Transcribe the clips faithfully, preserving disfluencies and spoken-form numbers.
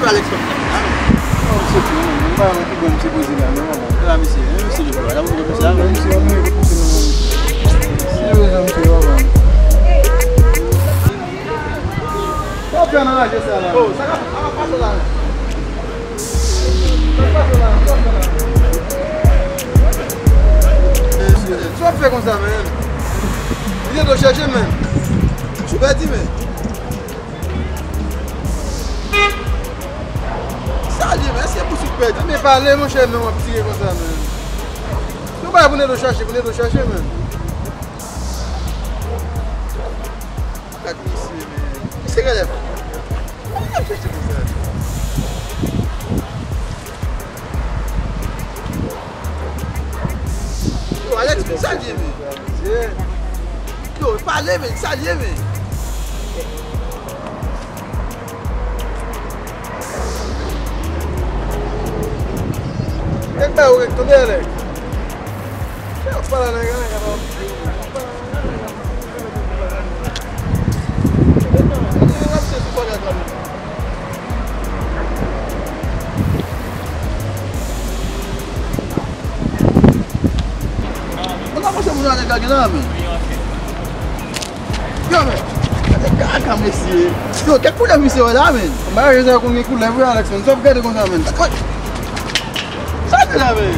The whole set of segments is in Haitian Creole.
Alex konn sa. Non, misye tou, mwen pa wè ki bò misye poze la, non, papa. La, misye, men misye, la, misye, la, misye, misye, misye, misye, misye, papa. Sa w ap fè nan raje sa la? Oh, sa k ap, sa k ap pase la? Sa k ap pase la? Sa w ap fè la? Sa w ap fè konsa, men? Li te dwe chèche, men. Sou pèdi, men. Sa li, men, èske pou sou pèdi? Men pale, monchè, men w ap tire konsa, men. Se yon bagay pou Nedo chache, pou Nedo chache, men. Gad misye, men. Misye genlè fou. Misye ap chache konsa. Yo, Alex, men sa l ye, men. Yo, pale, men, sa l ye, men. Nèg ba yo rèk tonbe, Alex. Yo, pale nan gade, gade. Mwen pa panse moun nan nèg la gen la, men. Yo, men. Gade kaka, mesye. Yo, kèk koulèv misye wè la, men. Malere sa yo konn gen koulèv, wi, Alex, men. Sa w ap gade konsa, men. Sa gen la, men?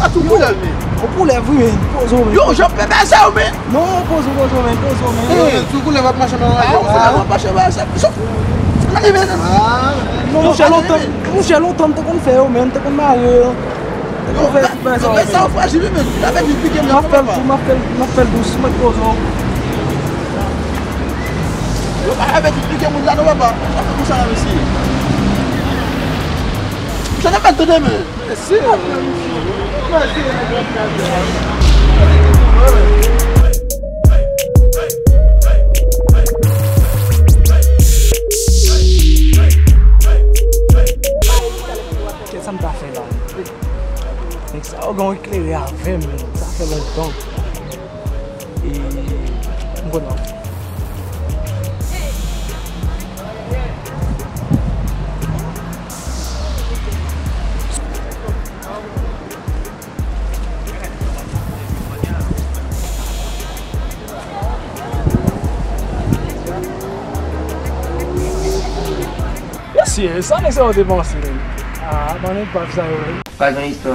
A tou koulèv, men. O koulèv, wi, men. Poze w, men. Yo, jan pèpè sa yo, men. Non, poze w, poze w, men. Poze w, men. Yo, men, sou koulèv ap mache nan lari. Koulèv ap mache nan lari. Gade, men. Non, monchè, lontan, monchè, lontan, m te konn fè yo, men. M te konn mare yo. Yo, men, sa yo frajil, wi, men. Avèk li pike m nan, papa. M ap fè l, m ap fè l dous, m ap poze w. Yo, pa avèk li pike moun la, non, papa. Sa fè konsa la, mesye. Sa nan fè tande, men. Mesye. Kèt sa m ta fè la. Nèg sa yo gen yon eklere avè m, sa fè lontan. E, m konn w ap fè. Mesye, sa nèg sa yo te panse, menm? Ah, ban nèg pav sa yo, menm. Pa gen istwa.